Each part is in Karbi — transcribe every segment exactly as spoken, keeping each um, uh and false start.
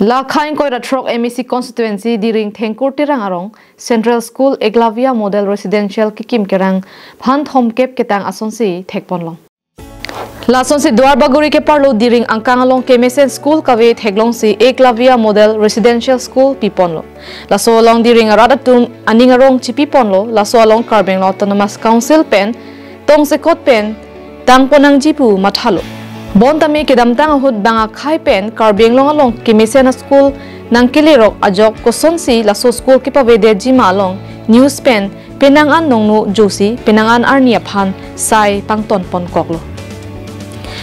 La kha ingkoi ra throk M A C constituency Diring Thengkur Terang arong Central School Eklavya Model Residential kekim kerang phan thomkep ketang asonsi thekponlong. Lasonsi Duarbagori keparlo Diring angkang along kemesen school kave theklongsi Eklavya Model Residential School piponlo. Laso along Diring arat atum aning arong chipiponlo, laso along Karbi Anglong Autonomous Council pen tongsekot pen tangpon nangji pu mathalo. Bonta me kedamtang ahut bang akhei pen Karbi Anglong along kemesen a-school nangkelerok ajok kosonsi laso school kepavedetji ma along news pen penang an nongno josi penang an arni aphan sai pangtonponkoklo.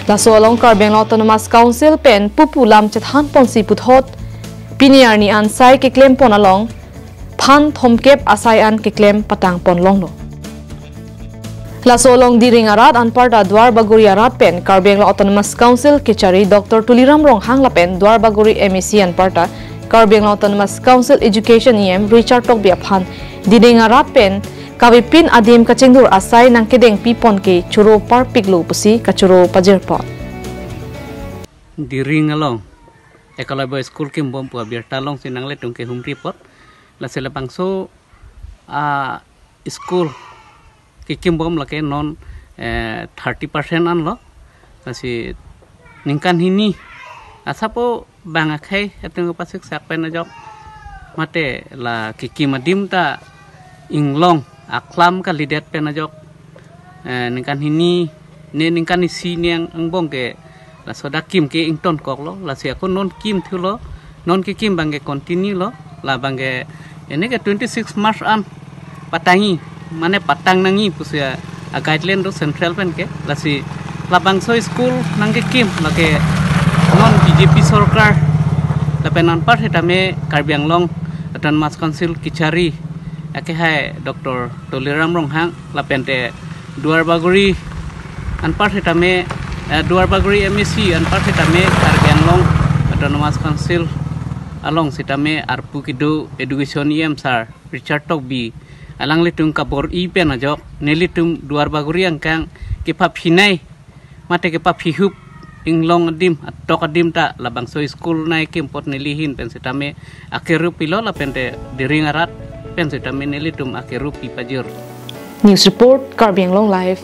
Laso along Karbi Anglong Autonomous Council pen pupu lam chethanponsi puthot pini arni an sai keklempon along phan thomkep asai an keklem patangponlonglo. Laso along Diring arat anparta Duarbagori arat pen Karbi Anglong Autonomous Council kechari Doctor Tuliram Ronghang lapen Duarbagori M A C anparta Karbi Anglong Autonomous Council Education E M Richard Tokbi aphan Diring arat pen kavepin adim kachingthur asai nangkedeng pipon ke choro parpiklo pusi kachoro pajirpon. Diring along Eklavya School kimbom pu abirta alongsi nanglitum kehumri apot. Lasi labangso a school kekimbom lake non eh, thirty percent anlo. Lasi ningkan hini asapo bang akhei atum pasiksak pen ajok mate la kekim adim ta inglong aklam kalidet pen ajok eh, ningkan hini ne ningkan isi ne ang- angbong ke laso dak kim ke ingtonkoklo, lasi ako non kim thulo, non kekim bang ke continue lo, la bang ke ini ke twenty six March an patangi, mane patang nangji pusi a guideline do central pen ke, lasi labangso school nangkekim lake non B J P sorkar lapen anpar sitame Karbi Anglong Autonomous Council kechari akehai Doctor Tuliram Ronghang lapente Duarbagori anpar sitame eh, Duarbagori M A C anpar sitame Karbi Anglong Autonomous Council along sitame arpu kedo Education E M sir Richard Tokbi alanglitum kabor-i pen ajok nelitum Duarbagori angkang kepaphinai mate kepaphihup inglong adim atok adim ta labangso school nai kimpot neli ahin pen sitame akerup pilo lapente Diring arat pen sitame nelitum akerup pipajir. News report, Karbi Anglong Live,